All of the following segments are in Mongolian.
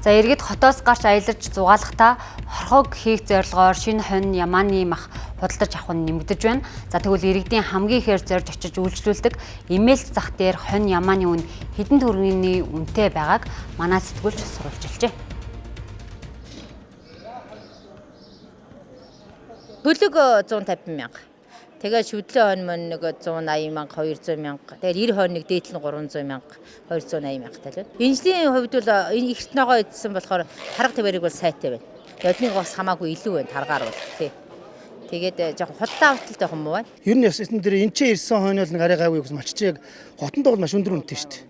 За иргэд хотоос гарч аялаж зугаалахдаа хорхог хийх зорилгоор шинэ хонь ямааны мах худалдаж авах нь нэмэгдэж байна. За тэгвэл иргэдийн хамгийн ихээр зорж очиж үйлчлүүлдэг Эмээлт зах дээр хонь ямааны үн хэдэн төгрөгийн үнэтэй байгааг манай сэтгүүлч сурвалжилжээ. Хөлөг 150 мянга. Тэгээд шүдлээ хонь мөн нэг 180 мянга, 200 мянга. Тэгээд 90 хонь нэг дээдл нь 300 мянга, 280 мянга тал байна. Энэ жилийн хувьд бол энэ ихт ногоо идсэн болохоор тарга тавиарыг бол сайтай байна. Одны бас хамаагүй илүү байна таргаар бол тий. Тэгээд жоохон худалдаа авалтал жоохон муу байна. Ер нь ясан дээр энэ ч ирсэн хонь бол нэг арай гайгүй гэсэн малч чи яг хотонд бол маш өндөр үнэтэй шүү дээ.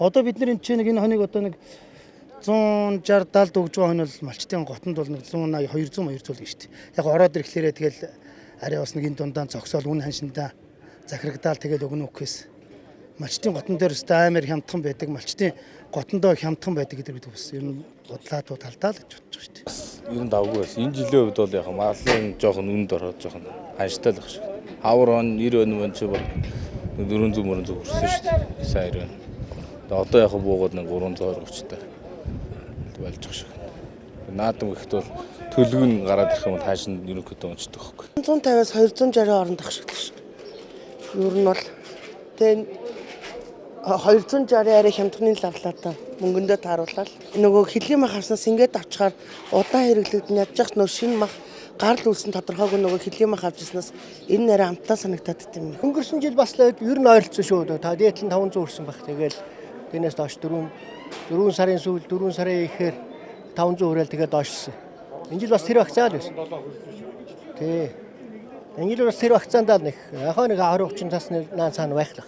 Одоо бид нар энэ ч нэг энэ хоныг одоо нэг 160 70 өгж байгаа хонь бол малчтын готонд бол нэг 180 200 200 л шүү дээ. Яг ороод ирэхлээрээ тэгэл арай бас нэг энэ дундаа зогсоол үн ханшиндаа захирагдаал тэгэл өгнө үхээс. Малчтын готон дээр өстой амар хямдхан байдаг. Малчтын готондоо хямдхан байдаг гэдэг бид бас ер нь бодлаатуу талдаа л гэж бодож байгаа шүү дээ. Ер нь давгүй байсан. Энэ жилийн хувьд бол яг малын жоохон үнд ороод жоохон ханштай л байх шиг. Хавар он 90 он мөн чи бол 400 мөрөн зүг хүрсэн шүү дээ. Сайн 90 он. Одоо яг буугаад нэг 320 30 таа болж байгаа шиг. Наадам гэхэд бол төлөв нь гараад ирэх юм бол хааш нь ерөнхийдөө унцдаг хөхгүй. 150-аас 260 хооронд ах шиг л шүү дээ. Ер нь бол тэгээ 260 арай хямдхны л авлаа та. Мөнгөндөө тааруулаад нөгөө хөлийн мах авснаас ингээд авчгаар удаан хэрэглэгдэн ядж яах нөгөө шинэ мах гарал үүсэн тодорхойгүй нөгөө хөлийн мах авч ирснээс энэ нэрээ амттай санагдаад тийм. Өнгөрсөн жил бас л ер нь ойролцсон шүү. Та дээдл нь 500 хүрсэн байх. Тэгэл тэрнээс доош 4 сарын сүүл 4 сарын ихээр 500 хүрээл тэгээд доошсон. Энэ жил бас тэр вакцин л байсан. Тий. Энэ жил бас тэр вакциндаа нэг яг нэг 20 30 тас наан цаана байх л.